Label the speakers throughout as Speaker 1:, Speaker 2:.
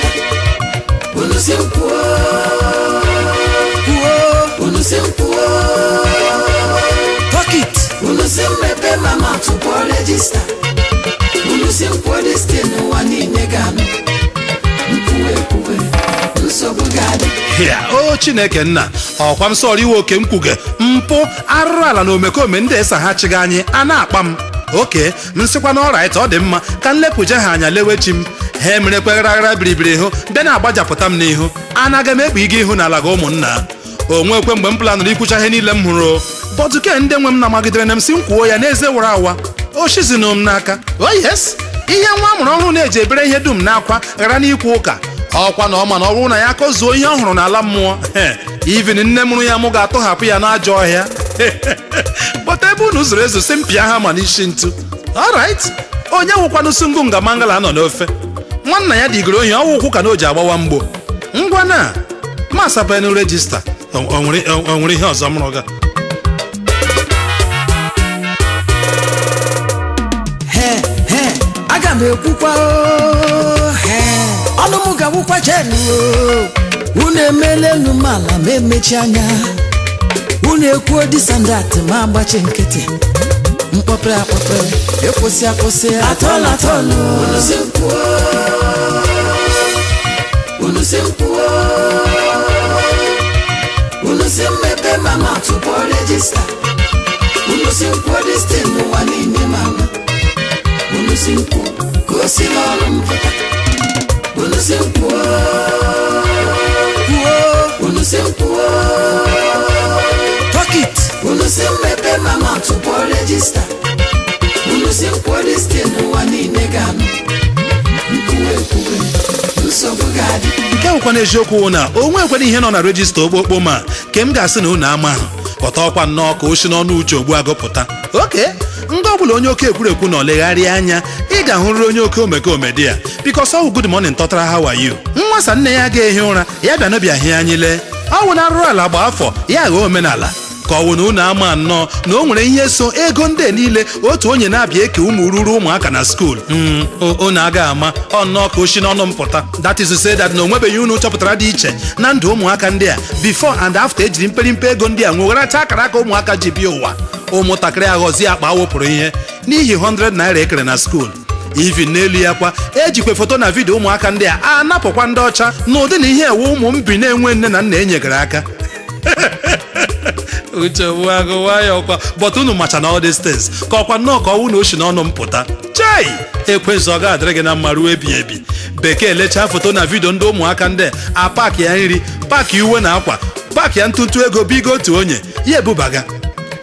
Speaker 1: pụta. Unu si m kwuo,
Speaker 2: Kwuo.
Speaker 1: Unu si m kwuo,
Speaker 2: Talk it.
Speaker 1: Unu si m mepee mama tụpụọ register. Unu si m kwuo this thing, n'ụwa niile ga-anụ. Nkwuwe ekwuwe, nsogbu ga-adị.
Speaker 3: Ya o Chineke nna, ọkwa m sọrọ iwe oke m kwuge mpụ, arụrụ ala na omekome ndị esa ha chịga anyị a na-akpa m oke m sịkwa na ọrait. Ọ dị mma ka m lepụje ha anya lewechi m. Ha emerekwe gharaghara biribiri hụ bịa na-agbajapụta m n'ihu. Anaghị m ekpu ige ihu n'ala gị ụmụnna o nwekwe mgbe m planụrụ ikwucha ihe niile m hụrụ bọtụke ndị nwe m na-amagidere na m si m kwuo ya n'eze wara awa oshizinụ m n'aka. Oh yes, ihe nwa amụrụ ọhụrụ na-eji ebere ihe dum n'akwa ghara n'ikwu ụka ọkwa na ọma na ọ bụrụ na ya akọzuo ihe ọ hụrụ n'ala mmụọ, even nne mụrụ ya mụ ga-atọhapụ ya n'ajọ ọhịa. Kpọta ebe unu zuru ezu si m pịa ha ma n'isi ntu. Alright, onye wụkwanụ sungu nga mangala nọ n'ofe nwanna ya digoro ohi ọwụ ụkwụ ka na o ji agbawa mgbo. Ngwa na masapenu register, o nwere ihe ọzọ mụrụ ga.
Speaker 2: He he, aga m ekwukwa o. He, ọnụ m ga-awụkwa jenu o. Unu emeela elu m ala ma emechi anya. Unu ekwuo this and that ma agbachi nkịtị. Mkpọpere akpọpere, ekwụsị akwụsị, atọl atọlụ.
Speaker 1: Unu si m kwuo, unu si m kwuo, unu si m mepee mama tụpụọ register. Unu si m kwuo this thing, n'ụwa niile ma ama. Unu si m kwuo ka o si n'ọnụ m pụta. Unu si m kwuo,
Speaker 2: Kwuo.
Speaker 1: Unu si m kwuo,
Speaker 2: Talk it.
Speaker 1: Unu si m mepee mama tụpụọ register. Unu si m kwuo this thing, n'ụwa niile ga-anụ. Nkwuwe ekwuwe, nsogbu ga-adị.
Speaker 3: Nke bụkwa n'eziokwu wụ na o nwekwara ihe nọ na register okpokpo ma ke m ga-asị na unu ama ahụ pụta ọkwa nnọọ ka o si n'ọnụ uche ogbu agụpụta oke nga ọbụla onye oke ekwurekwu nọ legharịa anya, ị ga-ahụrịrị onye oke omekome dị ya, because ọwụ good morning tọtara, how are you? Nwasa nne ya ga-ehi ụra ya bịa n'ọbịa hie anyị lee ọ wụ na arụrụ ala gba afọ ya ghọọ omenala ka ọ wụ na unu ama nnọọ na o nwere ihe so ego ndị niile otu onye na-abịa eke ụmụ ruru ụmụaka na school. Unu aga ama ọ nnọọ ka o si n'ọnụ m pụta. That is to say that na o nwebeghị unu chọpụtara dị iche na ndụ ụmụaka ndị a before and after ejiri mperimpe ego ndị a nwegharacha akara aka ụmụaka ji bịa ụwa. Ụmụntakịrị aghọzie akpa awụpụrụ ihe n'ihi 100 naira ekere na school. Even n'elu ya kwa, ejikwe foto na video ụmụaka ndị a anapụkwa ndị ọcha n'ụdị na ihe ewe ụmụ mbi na-enwe nne na nna enyegara aka. Uche agụ nwayọọ kwa, but unu macha na all these things ka ọkwa nnọọ ka ọnwụ na oshi n'ọnụ m pụta. Chei, ekwensu, ọ ga-adịrị gị na mma ruo ebi ebi. Bekee lechaa foto na video ndị ụmụaka ndị a, paakị ya nri, paakị uwe na akwa, paakị ya ntụtụ ego bigo otu onye ya ebubaga.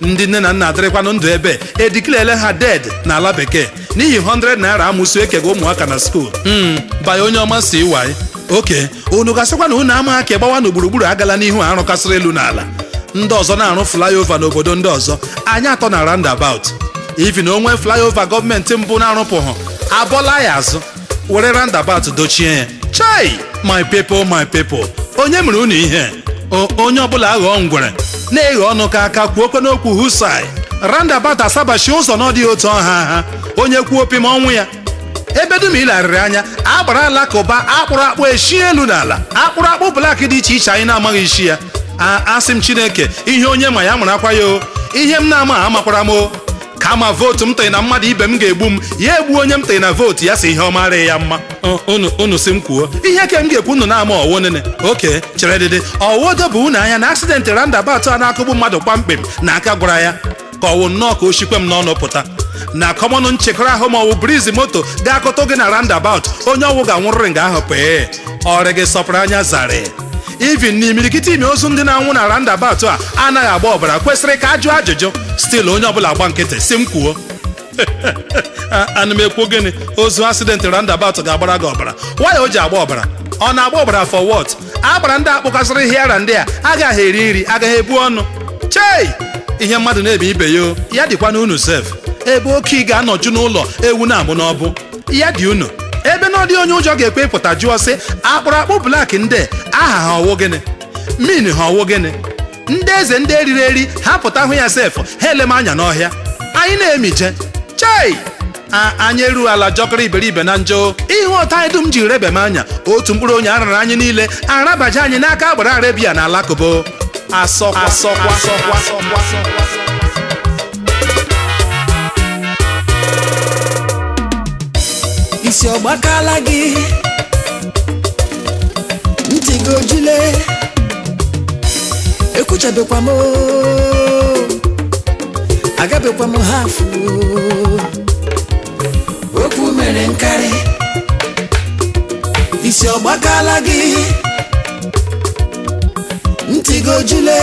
Speaker 3: Ndị nne na nna adịrịkwanụ ndụ ebe edeclarele ha dead n'ala bekee n'ihi 100 naira amụsụ ekego ụmụaka na school. Banye onye ọma si iwaị oke unu gasịkwa na unu ama aka gbawa n'gburugburu agala n'ihu arụkasịrị elu n'ala. Ndị ọzọ na-arụ flyover n'obodo ndị ọzọ, anyị atọ na roundabout. Even onwe flyover gọọmenti mbụ na-arụpụghụ abọla ya azụ were roundabout dochie ya. Chai, my people, my people, onye mere unu ihe? Onye ọbụla aghọọ ngwere na-eghe ọnụ ka aka kwuo okwe n'okwu husai roundabout asabachi ụzọ na ọ dịghị otu ọha ha onye kwuo opi ma ọnwụ ya. Ebe dum ilarịrị anya agbara alakụba akpụrụ akpụ eshi elu n'ala, akpụrụ akpụ black dị iche iche anyị na-amaghị isi ya. Asị m Chineke, ihe onye ma ya marakwa ya o. Ihe m na-ama amakwara m o. Kama vote m tịrị na mmadụ ibe m ga-egbu m, ya egbu onye m tịrị na vote ya si ihe ọma arịghị ya mma. Unu si m kwuo ihe ke m ga-ekwu unu na-ama ọwụ nene oke chere dịdị ọwụdo bụ unu anya na accident roundabout a na-akụgbu mmadụ kpamkpem na aka gwara ya ka ọwụ nnọọ ka o shikwe m n'ọnụ pụta na common nchekọrọ ahụ ma ọwụ breeze moto ga-akụtụ gị na roundabout, onye ọwụ ga-anwụrịrị nga ahụ pee ọrị gị sọpụrụ anya zarị. Even n'imirikiti ime ozu ndị na-anwụ na roundabout a anaghị agba ọbara kwesịrị ka ajụ ajụjụ. Still onye ọbụla agba nkịtị si m kwuo. Ana m ekwu gịnị? Ozu accident roundabout ga-agbara gị ọbara. Waya o ji agba ọbara, ọ na-agba ọbara for what? Agbara ndị akpụkasịrị hiara ndị a agaghị eri nri, agaghị ebu ọnụ. Chei, ihe mmadụ na-ebe ibe ya o ya dịkwa n'unu sef. Ebe oke ị ga-anọju n'ụlọ ewu na-amụ n'ọbụ ya dị unu ebe na ọ dị onye ụjọ ga-ekwe ịpụta jụọ sị akpụrụ akpụ black ndị aha ha ọwụ gịnị, min ha ọwụ gịnị? Ndị eze ndị eriri eri ha pụta hụ ya sef, ha elem anya n'ọhịa anyị na-emije. Chei. Anya eru ala jọkọrọ iberibe na njọ. Ihe ụtọ anyị dum ji rebe m anya otu mkpụrụ onye arara anyị niile arabaje anyị n'aka agbara Arabia na Alakụba. Asọkwa asọkwa asọkwa.
Speaker 2: Isi ọgbakala gị, ntị gị ojule, ekwuchabekwa m oo, agabekwa m hafu oo.
Speaker 1: Okwu mere nkarị.
Speaker 2: Isi ọgbakala gị, ntị gị ojule,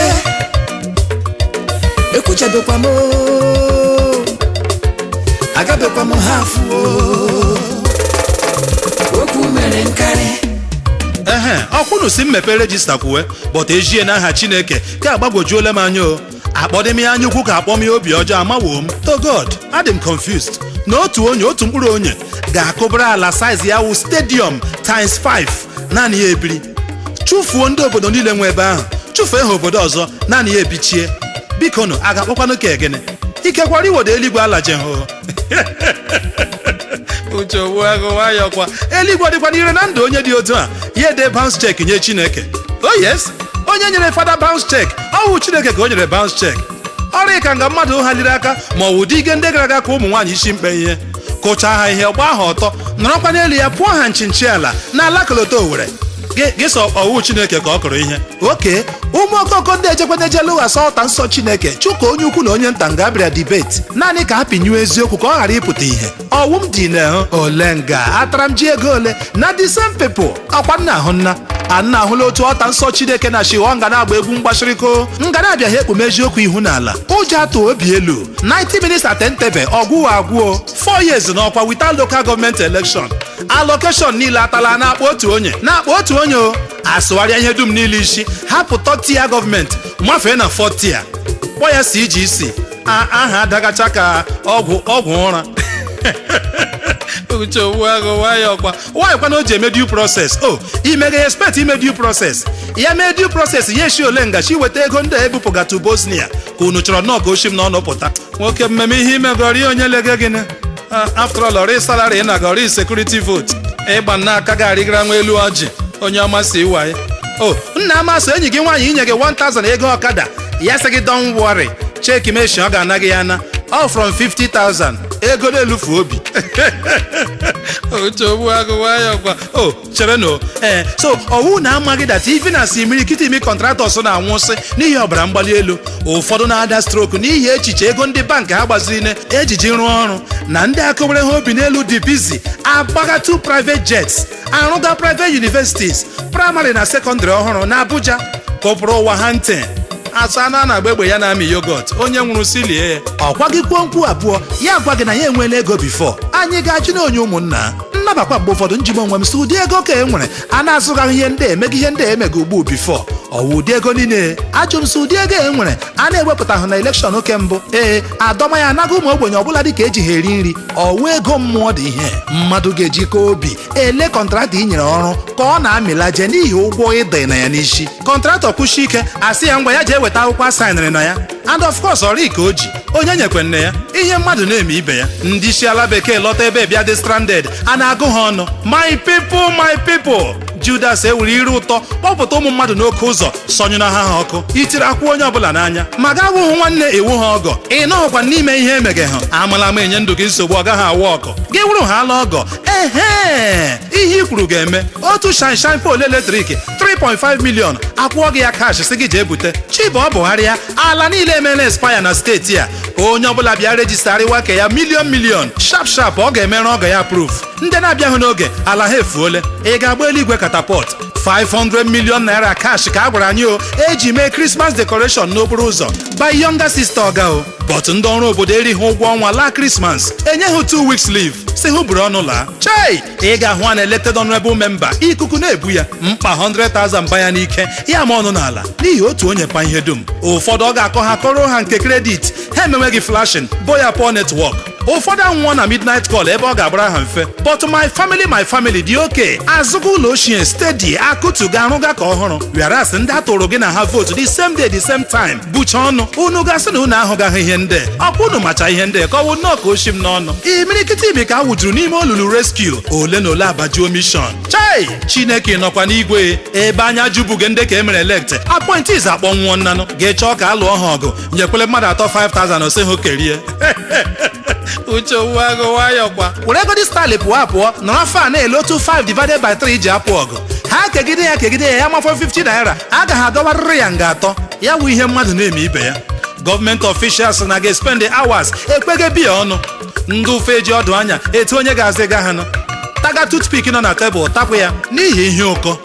Speaker 2: ekwuchabekwa m oo, agabekwa m hafu oo.
Speaker 1: Okwu mere nkarị.
Speaker 3: Ehe, ọkwụnụ si mmepe register kwuwe, but ejie n'aha Chineke ka agbagwojuola m anya o. Akpọdị m ya anya ukwu ka akpọ m ya obi ọjọọ, amawo m. To God, adị m confused na otu onye, otu mkpụrụ onye ga-akụbara ala size ya wụ stadium times 5, naanị ya ebiri, chụfuo ndị obodo niile nwe ebe ahụ, chụfee ha obodo ọzọ, naanị ya ebichie. Biko nụ, a ga-akpọkwanụ ka egene ikekwara iwodo eluigwe ala je hụ uche ogbu agụ nwayọọ kwa. Eluigwe dịkwa n'ire na ndụ onye dị otu a, ya ede bounce check nye Chineke. Oh yes, onye nyere fada bounce check, ọ wụ Chineke ka o nyere bounce check. Ọrụ ịka nga mmadụ haliri aka ma ọ wụ dị ige ndị gara aga ka ụmụ nwaanyị isi mkpe ihe kụchaa ha ihe, gbaa ha ọtọ, nọrọkwa n'elu ya pụọ ha nchinchi ala na ala koloto Owere gị sọ ọwụ Chineke ka ọ kụrụ ihe. Oke ụmụ okoko ndị ejekwana lụghasa ọta nsọ Chineke chụka onye ukwu na onye nta nga abịara debate naanị ka a pinyuo eziokwu ka ọ ghara ịpụta ihe. Ọwụ m dị na ole nga atara m ji ego ole na the same people ọkwa nna ahụ nna anna ahụla otu ọta nsọ Chineke na shighọ nga na-agba egwu mgbashiriko nga na-abịaghị ekpume eziokwu ihu n'ala ụjọ atụ obi elu 90 minutes at Entebbe ọgwụ agwụo 4 years n'ọkwa without local government election allocation niile atala na-akpọ otu onye, na-akpọ otu onye o asụgharịa ihe dum niile isi hapụ third tier gọọmenti mafee na fourth tier, kpọ ya CGC, aha adagacha ka ọgwụ ọgwụ ụra. Uche ogbu agụ nwayọọ kwa nwayọọ kwa na o ji eme due process o imeghe expect ime due process ya mee due process ya eshi ole ngachi weta ego ndị a ebupụgatu Bosnia ka unu chọrọ nnọọ ka oshi m n'ọnụ pụta. Nwoke mmemme ihe imegọrọ onye lege gịnị? After all, ọrị salary na gọrị security vote ịgba nna aka ga-arịgara nwa elu ọjị onye ọma si waye o nna amasị enyi gị nwaanyị inye gị 1000 ego ọkada, ya sị gị don't worry, cheki meshi ọ ga-ana gị ya na all from 50,000 ego na-elufu obi. Uche ogbu agụ nwayọọ kwa o chere no. Ee, so ọwụ na amaghị that even as imirikiti imi contractors na-anwụsị n'ihi ọbara mgbali elu, ụfọdụ na-ada stroke n'ihi echiche ego ndị bankị ha gbaziri ejiji rụọ ọrụ, na ndị akụwere ha obi n'elu dị busy agbaga 2 private jets, arụga private universities praịmarị na sekọndịrị ọhụrụ na Abuja, kụpụrụ ụwa ha ntị asụ anụ a na-agba egbe ya na-amị yogurt onye nwụrụ si lie ya. Ọkwa gị kwuo nkwụ abụọ ya gwa gị na ya enweela ego before anyị ga-ajụ na onye ụmụnna nnabakwa. Mgbe ụfọdụ njim onwe m si ụdị ego ka e nwere a na-azụgaghị ihe ndị emega ihe ndị emega ugbu before ọwụ ụdị ego niile ajụ m si ụdị ego e nwere a na-ewepụtahụ na election oke mbụ ee adọma ya anaghị ụmụ ogbenye ọbụla dị ka eji ha eri nri. Ọwụ ego mmụọ dị ihe mmadụ ga-ejikọ obi ele contractor i nyere ọrụ ka ọ na-amịlaje n'ihi ụgwọ ịdị na ya n'isi. Contractor kwụshi ike asị ya ngwa ya jee weta akwụkwọ asaịnịrị na ya, and of course ọrụ ka o ji onye nyekwe nne ya ihe mmadụ na-eme ibe ya. Ndị isi ala bekee lọta ebe bịa dị stranded a na-agụ ha ọnụ. My people, my people, Judas ewere iru ụtọ kpọpụta ụmụ mmadụ n'oke ụzọ sọnyụna ha ọkụ itiri akwụ onye ọbụla n'anya ma ga awụhụ nwanne iwu ha ọgọ ị nọghịkwa n'ime ihe emeghe ha amala ama enye ndụ gị nsogbu ọ gaghị awụ ọkụ gị wụrụ ha ala ọgọ. Ehe, ihe i kwuru ga-eme. Otu shanshan pole electric 3.5 million akwụọ gị ya cash si gị jee bute Chiba Buhari. Ala niile emeela expire na steeti a, onye ọbụla bịa registerịwa ke ya million million sharp sharp, ọ ga-emere ọgọ ya proof. Ndị na-abịaghị n'oge ala ha efuole. Ị ga-agba eluigwe catapult. 500 million naira cash ka a gwara anyị o eji mee Christmas decoration n'okporo ụzọ by younger sister ọga o, but ndị ọrụ obodo erighị ụgwọ ọnwa laa Christmas, enye ha 2 weeks leave si hụ buru ọnụ laa. Chei, ị ga-ahụ an elected honorable member ikuku na-ebu ya mkpa 100,000 banya n'ike ya ma ọnụ n'ala n'ihi otu onye pa ihe dum. Ụfọdụ ọ ga-akọ ha kọrọ ha nke credit ha emenwe gị flashing boya poor network. Ụfọdụ anwụọ na midnight call ebe ọ ga-agbara ha mfe. But my family, my family dị oke azụgo ụlọ ochie steady akụtu ga-arụga ka ọhụrụ, whereas ndị atụrụ gị na ha vote the same day, the same time, bucha ọnụ. Unu gasị na unu ahụgaghị ihe ndị ọkwa unu macha ihe ndị ka ọwụ nnọọ ka oshi m n'ọnụ. Imirikiti imi ka a wụjuru n'ime olulu rescue ole na ole abajuo mission. Chai, Chineke nọkwa n'igwe ebe anya jubuge ndị ka e mere elect appointees akpọnwụọ nnanụ ga-echọ ka a lụọ ha ọgụ nyekwele mmadụ atọ 5000 ose ha kerie. Uche agụ nwayọ kwa were egodi style pụọ apụọ nọrọ fa na-ele otu 5 divided by 3 ji apụ ọgụ ha kegide ya kegide ya ya mafọ 50 naira agaghị adọwarịrị ya nga atọ. Ya wụ ihe mmadụ na-eme ibe ya. Gọọmenti officials na ga-spend hours ekpege biya ọnụ ndị ụfe eji ọdụ anya etu onye ga-azị ga ha nụ taga toothpick nọ na tebụl tapụ ya n'ihi ihe ụkọ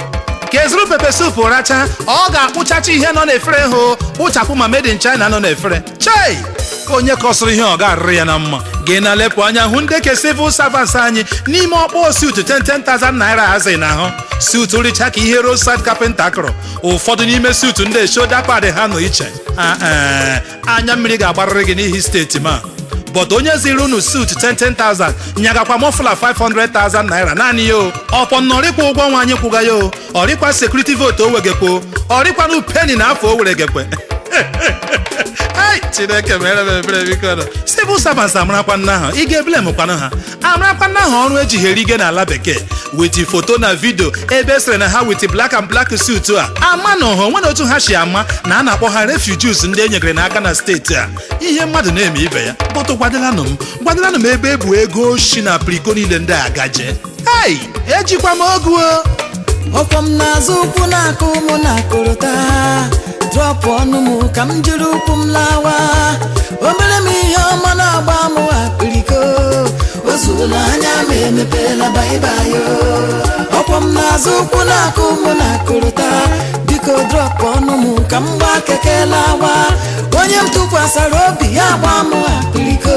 Speaker 3: ka ezuru pepper soup racha. Ọ ga-akpụchacha ihe nọ n'efere hụ kpụchapụ ma made in China nọ n'efere. Chei, onye kọsịrị ihe ọ ga-arịrị ya na mma. Gị na-lepụ anya hụ ndị ke civil servants anyị n'ime ọkpọ suit 10,000 naira hazi na ahụ suit richa ka ihe roadside carpenter kụrụ. Ụfọdụ n'ime suit ndị shoulder pad ha nọ iche. Anya mmiri ga-agbarịrị gị n'ihi steeti ma but onye ziri unu suit 10,000 nyagakwa muffler 500,000 naira naanị ya o. Ọpọ nnọrịkwa ụgwọ nwa anyị kwụga ya o, ọrịkwa security vote o wegekwo, ọrịkwanụ penny na afọ o were gekwe. Ai, Chineke mere m ebere biko. Nọ civil servants amarakwa nna ha ị ga-ebule mkwanụ ha amarakwa nna ha ọrụ ejighị erige n'ala bekee with foto na video ebe esere na ha with black and black suit a ama na ọha onwe otu ha si ama na a na-akpọ ha refugees ndị e nyegere n'aka na steeti a. Ihe mmadụ na-eme ibe ya bọtụ gwadelanụ m ebe ebu ego oshi na apriko niile ndị a gaje. Ei, ejikwa m ogu o.
Speaker 2: Ọkwọ m n'azụ ụkwụ na-akụ mụ na akụrụta drop ọnụ m ka m jiri ụkwụ m lawa. O mere m ihe ọma na-agba m akpịrịko o zuola anya m emepeela bye-bye o. Ọkwọ m n'azụ ụkwụ na-akụ mụ na akụrụta biko drop ọnụ m ka m gbaa keke lawa. Onye m tụkwasara obi ya gba m akpịrịko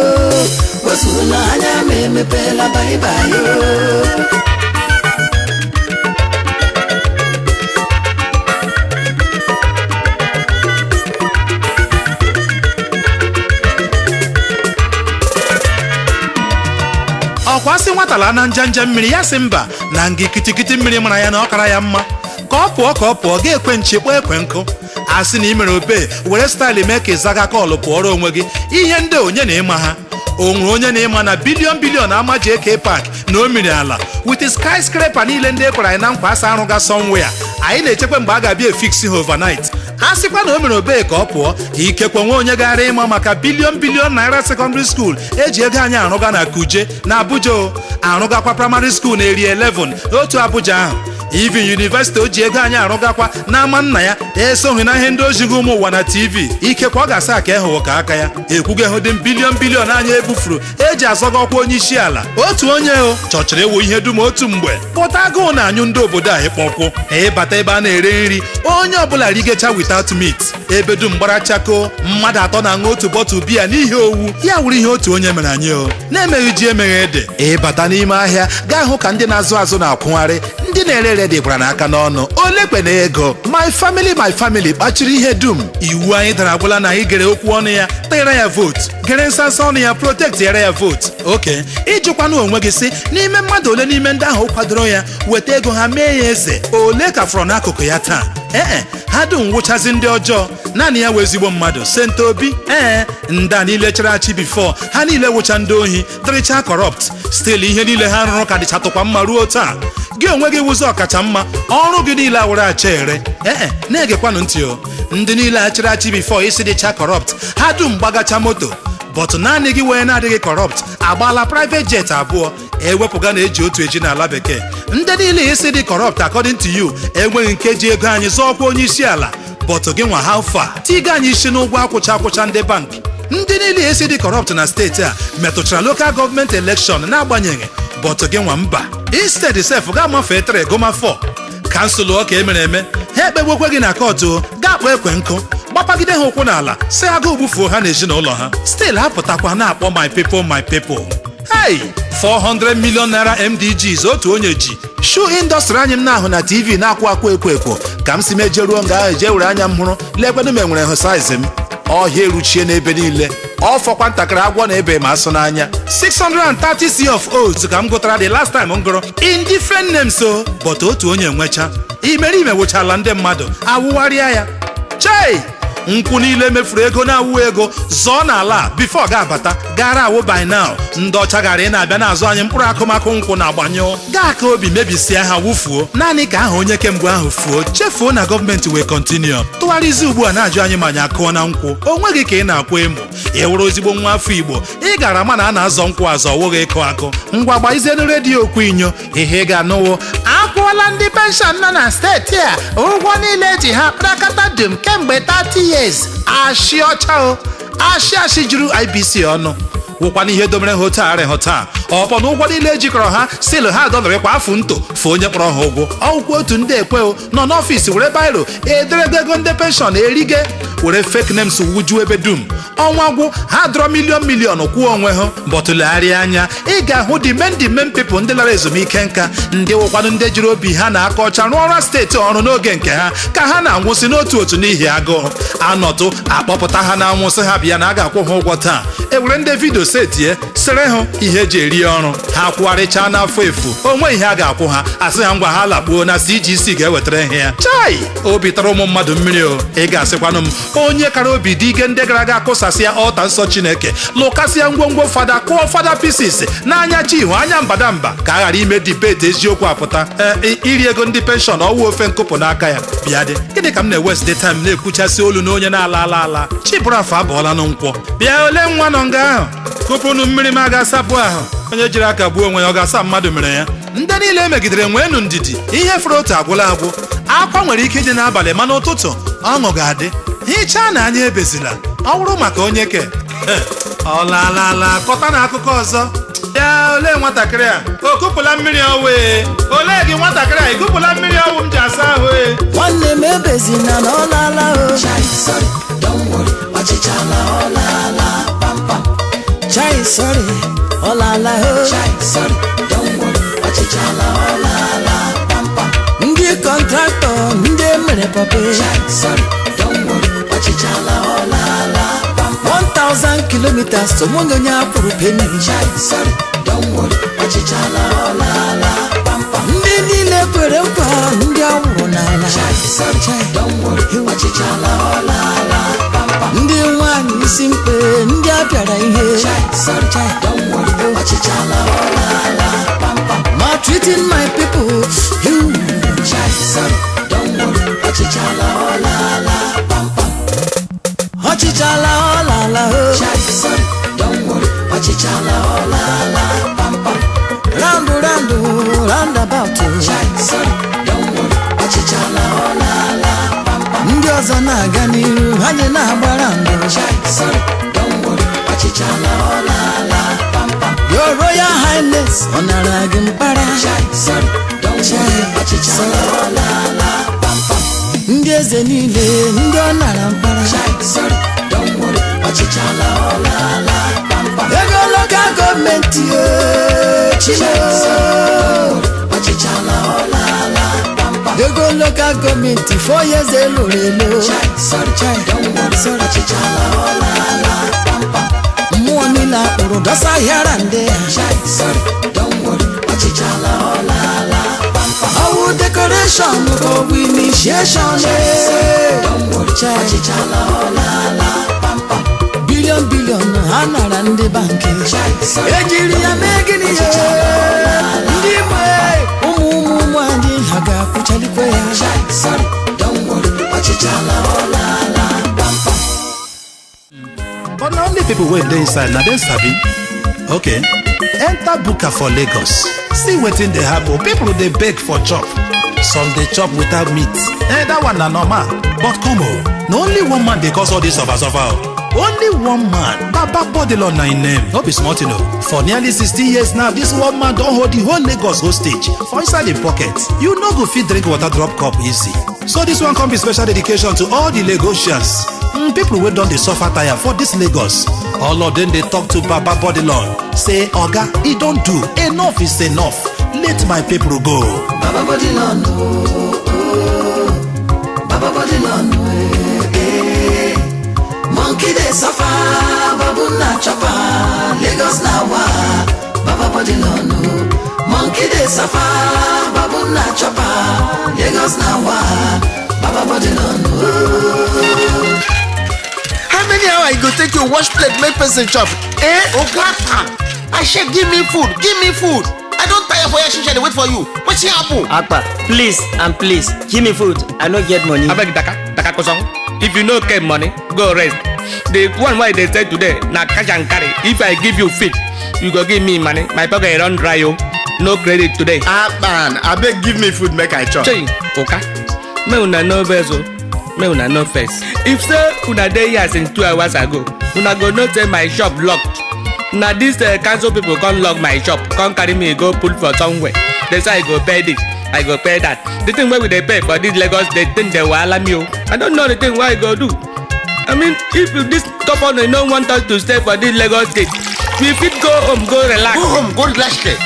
Speaker 2: o zuola anya m emepeela bye-bye o.
Speaker 3: Ọkwa sị nwata laa na njanja mmiri ya sị mba na ngị kitikiti mmiri mara ya na ọkara ya mma ka ọ pụọ ka ọ pụọ ga-ekwe nchi kpọọ ekwe nkụ. A sị na ị mere obe were style mee ka ịzaga kọlụ pụọrọ onwe gị. Ihe ndị onye na ịma ha o nwere onye na ịma na billion billion ama JK Park na o miri ala with skyscraper niile ndị ekwere anyị na nkwa asa arụga somewhere. Anyị na-echekwa mgbe a ga-abịa efix ha overnight. A sịkwa na o mere obe ka ọ pụọ ikekwe nwe onye gara ịma maka billion billion naira secondary school eji ego anyị arụga na Kuje na Abuja o arụgakwa primary school na Area 11 otu Abuja ahụ. Even university o ji ego anyị arụgakwa n'ama nna ya esoghị na ihe ndị ozighị ụmụ ụwa na TV. Ikekwe ọ ga-asa ka ịhụwo ka aka ya ekwughị dị billion billion anyị ebufuru eji azọga ọkwa onye isi ala. Otu onye o chọchịrị ịwụ ihe dum otu mgbe pụta agụụ na anyụ ndị obodo a ịkpọkwụ ịbata ebe a na-ere nri onye ọbụla rigecha without meat ebe dum gbara chakoo mmadụ atọ na-aṅụ otu bọtụl biya n'ihi owu ya wuru ihe otu onye mere anyị o na-emeghị ji emeghe ede. Ịbata n'ime ahịa gaa hụ ka ndị na-azụ azụ na-akwụgharị ndị na-ere ere dịkwara n'aka n'ọnụ ole kwe na ego. My family, my family kpachiri ihe dum. Iwu anyị dara agwụla na anyị gere okwu ọnụ ya tịra ya vote gere nsansa ọnụ ya protect yara ya vote. Oke ịjụkwanụ onwe gị sị n'ime mmadụ ole n'ime ndị ahụ kwadoro ya weta ego ha mee ya eze ole ka fọrọ n'akụkụ ya taa? Ee, ha dum nwụchazi ndị ọjọọ naanị ya wee ezigbo mmadụ Senta Obi. Ee, ndị a niile chịrị achị before ha niile wụcha ndị ohi dịrịcha corrupt still ihe niile ha rụrụ ka dịchatụkwa mma ruo taa. Gị onwe gị wụzi ọkacha mma ọrụ gị niile awụrụ acha ere. Ee, na-egekwanụ ntị o, ndị niile achịrị achị before isi dịcha corrupt ha dum gbagacha moto but naanị gị wee na-adịghị corrupt agbaala private jet abụọ ewepụga na eji otu eji n'ala bekee. Ndị niile isi dị corrupt according to you enweghị nke ji ego anyị zọọkwa onye isi ala but gị nwa how far tiga anyị isi n'ụgwọ akwụcha akwụcha ndị bank. Ndị niile isi dị corrupt na steeti a metụchara local government election n'agbanyeghị but gị nwa mba. Instead sef ga-amafee 3 goma 4 kansụl ọka emere eme ha ekpegbokwe gị na kọtụ ga-akpọ ekwe nkụ gbapagide ha ụkwụ n'ala si agụụ gbufuo ha na ezinụlọ ha still apụtakwa na-akpọ my people, my people. Hey, 400 million naira MDGs otu onye ji shoe industry anyị m na-ahụ na TV na-akwụ akwụ ekwo ekwo ka m si mejeruo nga ahụ jee were anya m hụrụ lekwenụ m enwere hụ size m ọhịa eruchie n'ebe niile. Ọ fọkwa ntakịrị agwọ na ebe ma asụ n'anya. 630 C of O's ka m gụtara the last time m gụrụ in different names o, but otu onye nwecha imerime wụchala ndị mmadụ awụgharịa ya. Chei, nkwụ niile mefuru ego na-awụ ego zọọ n'ala before ga-abata gara awụ by now. Ndị ọcha gara ị na-abịa n'azụ anyị mkpụrụ akụmakụ nkwụ na-agbanyụ gaa ka obi mebisia ha wụfuo naanị ka aha onye kemgbe ahụ fuo. Chefuo na gọọmenti wee kọntinue tụgharịzi ugbu a na-ajụ anyị ma anyị akụọ na nkwụ. O nweghị ka ị na-akwa emo. Ị wụrụ ezigbo nwa afọ Igbo, ị gara ma na a na-azọ nkwụ azọ, wụghị ịkụ akụ. Ngwa gbaizenu redio okwu inyo ihe ị ga-anụwo.
Speaker 4: Akwụọla ndị pension nọ na steeti a ụgwọ niile eji ha kpakọta dum kemgbe 30 years.
Speaker 3: Ashị ọcha o, ashị ashị juru IBC ọnụ wụkwana ihe domere ha otu arịhụ taa. Ọpọ na ụgwọ niile ejikọrọ ha sịlụ ha dọlịrịkwa afụ nto fụ onye kpọrọ ha ụgwọ. Ọkwụkwọ otu ndị ekwe nọ n'ọfịs were bairo ederede ego ndị penshọn erige were fake names wujuo ebe dum. Ọnwa gwụ ha dọrọ million million kwụọ onwe ha. Bọtụlegharịa anya ị ga-ahụ the main people ndị lara ezumike nka, ndị wụkwanụ ndị jiri obi ha na aka ọcha rụọ ọrụ steeti ọrụ n'oge nke ha ka ha na-anwụsị n'otu otu n'ihi agụụ. Anọtụ akpọpụta ha na-anwụsị ha bịa na a ga-akwụ ha ụgwọ taa. Ewere ndị vidio setie sere hụ ihe eji eri ọrụ ha kwụgharịchaa n'afọ efu onwe ihe a ga-akwụ ha, asị ha ngwa ha lakpuo na CGC ga-ewetara ha ya. Chai, obi tara ụmụ mmadụ mmiri o. Ị ga-asịkwanụ m onye kara obi dị ike ndị gara aga akụsasịa ọta nsọ Chineke, lụkasịa ngwongwo fada, kụọ fada pieces n'anya chi ihu anya mbadamba ka a ghara ime dibeti eziokwu apụta. Iri ego ndị penshọn ọwụ ofe nkụpụ n'aka ya. Bịa dị, gịnị ka m na-ewesde time na-ekwuchasị olu na onye na-ala ala ala? Chibụrafụ abụọla na nkwọ. Bịa ole nwa nọ nga ahụ kụpụnụ mmiri m aga sapụ ahụ. Onye jiri aka gbuo onwe ya ọ ga-asa mmadụ mere ya. Ndị niile emegidere nweenụ ndidi, ihe fọrọ otu agwụla agwụ. Akwa nwere ike ịdị n'abalị mana ụtụtụ ọṅụ ga-adị. Hichaa na anya ebezila, ọ bụrụ maka onye ke ọ laala kọta na akụkọ ọzọ. Ya olee nwatakịrị a o kupụla mmiri ọwụ? Ee, olee gị nwatakịrị a ikupụla mmiri ọwụ m ji asa ahụ? Ee,
Speaker 2: nwanne m ebezina na ọ laala o.
Speaker 1: Chai, sorry, don't worry, ọchịcha ala ọ laala pam pam.
Speaker 2: Chai, sorry, ọ laala o.
Speaker 1: Chai, sorry, don't worry, ọchịcha ala ọ laala pam pam.
Speaker 2: Ndị kọntraktọ ndị emere pọpị.
Speaker 1: Chai, sorry, don't worry, ọchịcha ala ọ laala pam pam.
Speaker 2: 1000 kilometers onweghị onye akwụrụ peni.
Speaker 1: Chai, sorry, don't worry, ọchịcha ala ọ laala pam pam.
Speaker 2: Ndị niile kwere nkwa ndị awụrụ n'ala.
Speaker 1: Chai, sorry, don't worry, ọchịcha ala ọ laala pam pam.
Speaker 2: Ndị nwanyị isi mkpe ndị a pịara ihe.
Speaker 1: Chai, sorry, don't worry, ọchịcha ala ọ laala pam pam.
Speaker 2: Maltreating my people, you.
Speaker 1: Chai, sorry, don't worry, ọchịcha ala ọ laala pam pam.
Speaker 2: Ọchịcha ala ọ laala o.
Speaker 1: Chai, sorry, don't worry, ọchịcha ala ọ laala pam pam.
Speaker 2: Round round round about.
Speaker 1: Chai, sorry, don't worry, ọchịcha ala ọ laala pam pam.
Speaker 2: Ndị ọzọ na-aga n'iru ha ji na-agba round.
Speaker 1: Chai, sorry, don't worry, ọchịcha ala ọ laala pam pam.
Speaker 2: Your Royal Highness ọ nara gị mkpara.
Speaker 1: Chai, sorry, don't worry, ọchịcha ala ọ laala pam pam.
Speaker 2: Ndị eze niile ndị ọ nara mkpara.
Speaker 1: Chai, sorry, don't worry, ọchịcha ala ọ laala pam pam.
Speaker 2: Ego local gọọmenti o
Speaker 1: Chai, sorry, don't worry, ọchịcha ala ọ laala pam pam.
Speaker 2: Ego local gọọmenti 4 years eloro elo.
Speaker 1: Chai, sorry, don't worry, ọchịcha ala ọ laala pam pam.
Speaker 2: Mmụọ niile akpụrụ dọsa ahịara ndị ya.
Speaker 1: Chai, sorry, don't worry, ọchịcha ala ọ laala pam pam.
Speaker 2: Ọwụ decoration ka ọ bụ initiation.
Speaker 1: Don't worry,
Speaker 2: Chai.
Speaker 1: ọchịcha ala ọ laala pam pam.
Speaker 2: Billion billion ha nara ndị bankị.
Speaker 1: Chai, sorry,
Speaker 2: Ejiri ya mee gịnị ya? Ndị nwe ụmụ ụmụ ụmụ anyị ha ga-akwụchalikwe ya.
Speaker 1: Chai, sorry, don't worry, ọchịcha ala ọ laala pam pam.
Speaker 3: But na only people wey dey inside na dem sabi. Okay, enter Buka for Lagos. See wetin dey happen. People dey beg for chop. Some dey chop without meat. Eh, that one na normal. But come o, na only one man dey cause all this suffer suffer o. Only one man, Baba Bodelon na im name. No be small thing o. For nearly 60 years now, this one man don hold the whole Lagos hostage for inside im pocket. You no go fit drink water drop cup easy. So this one come be special dedication to all the Lagosians. People wey don dey suffer tire for dis Lagos. All of dem dey talk to Baba Bodelon say, Oga, e don do. Enough is enough. Let my people go.
Speaker 1: Baba Bodelon, oh, oh. Baba Bodelon, eh, eh. Monkey dey suffer, baboon Babu na chopper, Lagos na wa. Baba body no. Monkey dey suffer, babu na chopper, Lagos na wa. Baba body no.
Speaker 5: How many hours e go take you wash plate make person chop? Eh?
Speaker 4: Oga Pan, I say give me food, give me food. I don tire for here shisha dey wait for you. Wetin happen?
Speaker 6: Akpa, please and please, give me food. I no get money.
Speaker 7: Abeg daka, daka kosong. If you no get money, go rest. The one wey dey sell today na cash and carry. If I give you fit, you go give me money. My pocket don dry o. No credit today.
Speaker 5: Akpan, abeg give me food make I chop.
Speaker 7: Chey, oka, make una no vex o. Make una no vex. If say una dey here since 2 hours ago, una go know say my shop locked. Na dis council people come lock my shop, come carry me go put for somewhere. They say I go pay this, I go pay that. The thing wey we dey pay for this Lagos, the thing dey wahala me o. I don't know the thing wey I go do. I mean, if you, this governor no want us to stay for this Lagos State, we fit go home go relax.
Speaker 4: Go home go relax there.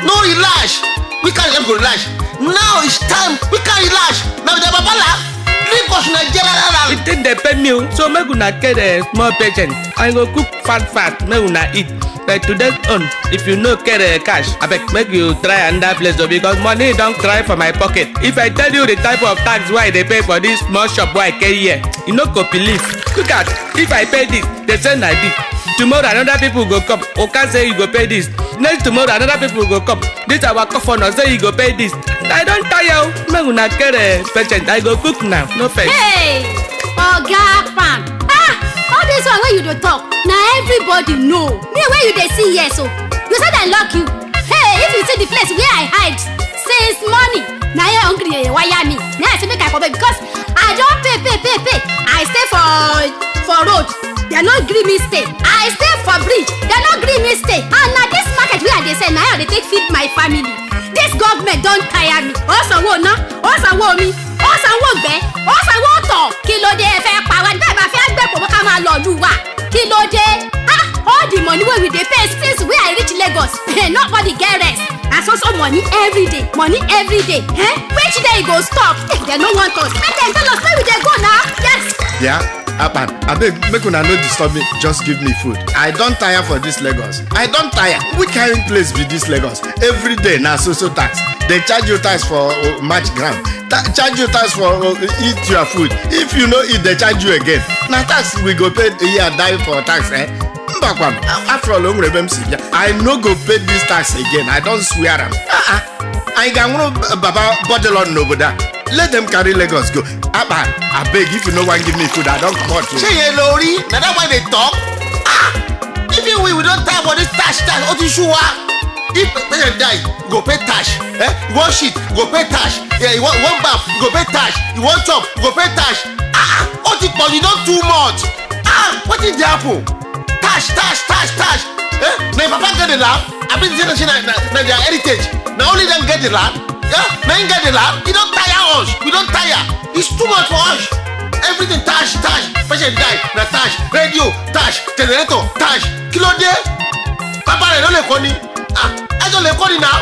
Speaker 4: No relax. We can't let go relax. Now it's time. We can't relax. Now the babala. Lagos Nigeria.
Speaker 7: The thing dey pain me o, so make una get small patience. I go cook fast fast, make una eat. But today own, if you no get cash, abeg make you try another place o, because money don dry for my pocket. If I tell you the type of tax wey I dey pay for this small shop wey I get here, you no go believe. Look at, if I pay this, they say na this. Tomorrow another people go come, oka say you go pay this. Next tomorrow another people go come, this our governor say you go pay this. I don tire o. Make una get patience. I go cook now, no vex.
Speaker 8: Hey, Oga Pan, ah, all this one wey you dey talk na everybody know. Me wey you dey see here so, you say dem lock you. Hey, if you see the place where I hide since morning, na here hungry dey wire me. Na I say make I comot because I don pay, pay, pay, pay. I stay for road, dem no gree me stay. I stay for bridge, dem no gree me stay. And na this market wey I dey sell na here I dey take feed my family. This government don tire me. Ó sanwó iná, ó sanwó omi, ó sanwó ìgbẹ́, ó sanwó ọ̀tọ̀. Kí ló dé? Ẹ fẹ́ pa wá nígbà bá fẹ́ gbẹ̀pọ̀ mọ́ ká máa lọ ìlú wa? Kí ló dé? Ah, all the money wey we dey pay since wey I reach Lagos, nobody get rest. Na so so money every day, money every day. Eh? Which day e go stop? Dem no want us. Make dem tell us where we dey go now. Yes.
Speaker 5: Yeah, Akpan, abeg make una no disturb me, just give me food. I don tire for dis Lagos. I don tire. Which kind place be dis Lagos? Every day na so so tax. Dey charge you tax for match ground. Charge you tax for eat your food. If you no eat, dey charge you again. Na tax we go pay here die for tax, eh? Mbakwan, after all, o nwere ebe m si bịa. I no go pay this tax again. I don swear am. Ah ah. Anyị ga-anwụrụ Baba Bodilon n'obodo a. Let them carry Lagos go. Akpa, abeg, if you no wan give me food, I don comot o.
Speaker 4: Ṣé yẹn lórí? Na that one dey talk? Ah! Even we don tire for this tax tax, ó ti sú wa. If patient die, you go pay tax. Eh? You wan shit, you go pay tax. Yeah, you wan baff, you go pay tax. You wan chop, you go pay tax. Ah! Ó ti pọ̀ jù, don too much. Ah! Wetin dey happen? Tax, tax, tax, tax. Eh? Na your papa get the land? Abi say na their heritage? Na only them get the land? Yeah? Na him get the land? E don tire us. We don tire. It's too much for us. Everything tax, tax. Patient die, na tax. Radio, tax. Generator, tax. Kí ló dé? Bàbá rẹ̀ ló lè kọ́ ni. Ah, ẹjọ́ lè kọ́ ni now.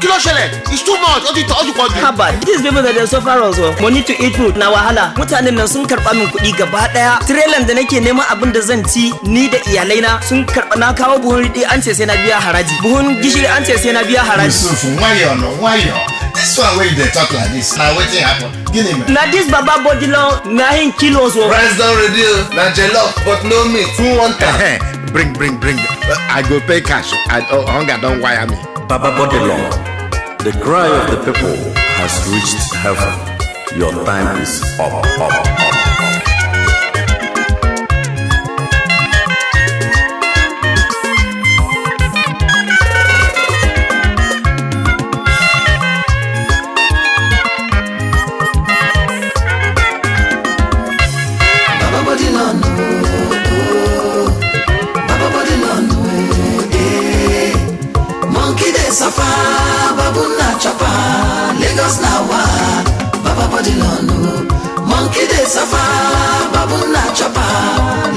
Speaker 4: Kí ló ṣẹlẹ̀? It's too much. Ó ti tọ́, ó ti pọ̀ jù.
Speaker 6: Haba, these people that dey suffer us o. Money to eat food na wahala. Mutanen nan sun karɓa min kuɗi gaba ɗaya. Trailer da nake neman abin da zan ci ni da iyalaina sun karɓa. Na kawo buhun riɗi, an ce sai na biya haraji. Buhun gishiri, an ce sai na biya haraji.
Speaker 5: Yusuf, nwayọ no nwayọ. This one wey you dey talk like this, na wetin happen? Gịnị mere?
Speaker 6: Na this Baba Bodilon na him kill us o.
Speaker 9: Rice don ready o, na jollof but no meat. Who want am?
Speaker 5: Ehe, bring, bring, bring. I go pay cash. Oh, hunger don wire me.
Speaker 10: Baba Bodilon, the cry of the people has reached heaven. Your time is up, up, up, up.
Speaker 1: Baba body no no, Baba body no no, eh. Monkey dey suffer, babu na chopper, Lagos na wa. Baba body no no, monkey dey suffer, babu na chopper,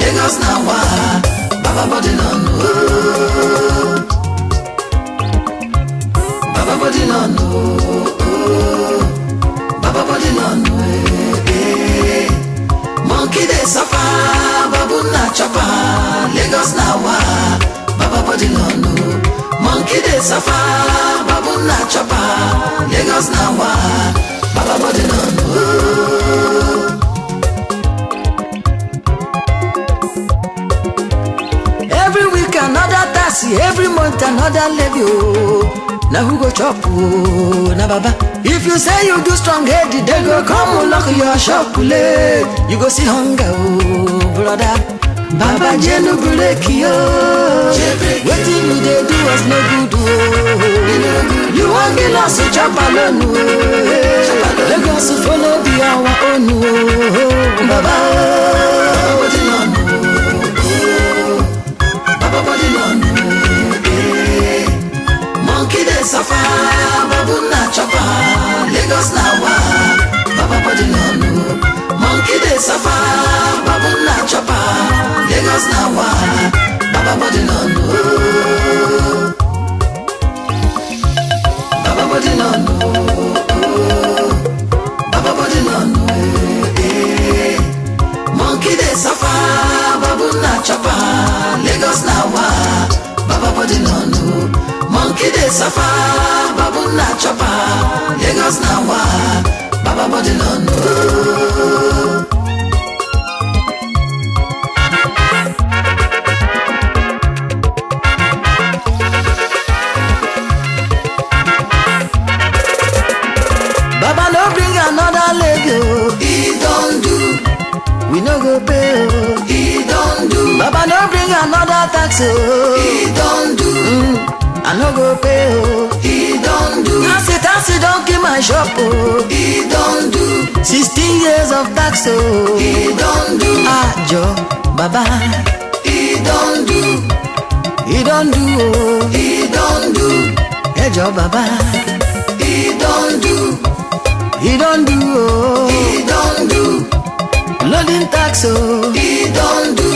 Speaker 1: Lagos na wa. Baba body no no, Baba body no no, Baba body no no, eh. Monkey dey suffer, babu na chopper. Lagos na wa, Baba body no no. Monkey dey suffer, babu na chopper. Lagos na wa, Baba body no no.
Speaker 2: Every week another taxi, every month another levy. Oh. Now who go chop? Oh, na baba. If you say you do strong head, they go come lock your shop late. You go see hunger, oh brother. Baba Jenu break yo. Wetin you dey do us no good, oh. You wan kill us to chop alone, oh. Lagos follow be our own, oh. Baba.
Speaker 1: Baba body no no. Baba body no no. Monkey dey suffer, babu na chopper. Lagos na wa, Baba body no no. Monkey dey suffer, babu na chopper. Lagos na wa, Baba body no no. Baba body no no. Baba body no no. Monkey dey suffer, babu na chopper. Lagos na wa, Baba body no no. Monkey dey suffer, babu na chopper. Lagos na wa, Baba body no no.
Speaker 2: Baba no bring another levy, oh.
Speaker 1: He don do.
Speaker 2: We no go pay, oh.
Speaker 1: He don do.
Speaker 2: Baba no bring another tax, oh.
Speaker 1: He don do.
Speaker 2: I no go pay, oh.
Speaker 1: He don do.
Speaker 2: Taxi don kill my shop, oh.
Speaker 1: He don do.
Speaker 2: 16 years of tax, oh.
Speaker 1: He don do.
Speaker 2: Ajo, Baba.
Speaker 1: He don do.
Speaker 2: He don do, oh.
Speaker 1: He don do.
Speaker 2: Ejo, Baba.
Speaker 1: He don do.
Speaker 2: He don do, oh.
Speaker 1: He don do.
Speaker 2: Loading tax, oh.
Speaker 1: He don do.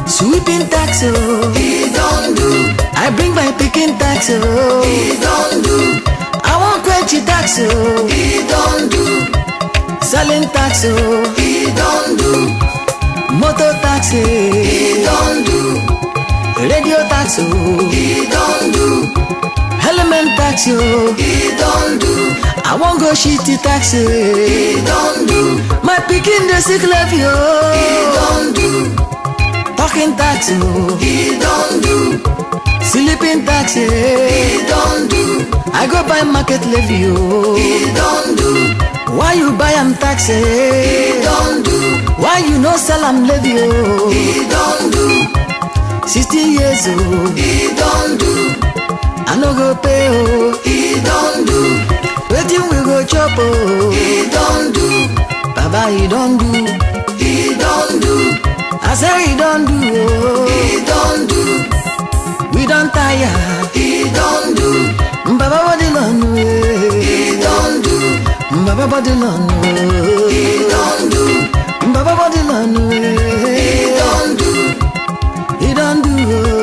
Speaker 2: Sweeping tax, oh.
Speaker 1: He don do.
Speaker 2: I bring my pikin tax, oh.
Speaker 1: He don do.
Speaker 2: I want quench tax, oh.
Speaker 1: He don do.
Speaker 2: Selling tax, oh.
Speaker 1: He don do.
Speaker 2: Motor tax,
Speaker 1: He don do.
Speaker 2: Radio tax, oh.
Speaker 1: He don do.
Speaker 2: Element tax, oh.
Speaker 1: He don do.
Speaker 2: I wan go shitty tax,
Speaker 1: He don do.
Speaker 2: My pikin dey sick levy, oh.
Speaker 1: He don do.
Speaker 2: Talking tax, oh.
Speaker 1: He don do.
Speaker 2: Sleeping tax,
Speaker 1: He don do.
Speaker 2: I go buy market levy, oh.
Speaker 1: He don do.
Speaker 2: Why you buy am tax,
Speaker 1: He don do.
Speaker 2: Why you no sell am levy, oh.
Speaker 1: He don do.
Speaker 2: 16 years, oh.
Speaker 1: He don do.
Speaker 2: I no go pay, oh.
Speaker 1: He don do.
Speaker 2: Wetin we go chop, oh.
Speaker 1: He don do.
Speaker 2: Baba, he don do.
Speaker 1: He don do.
Speaker 2: I say he don do, oh.
Speaker 1: He don do.
Speaker 2: We don tire.
Speaker 1: He don do.
Speaker 2: Baba body no eh.
Speaker 1: He don do.
Speaker 2: Baba body no
Speaker 1: He don do.
Speaker 2: Baba body no
Speaker 1: He
Speaker 2: eh.
Speaker 1: don do.
Speaker 2: He don do, oh.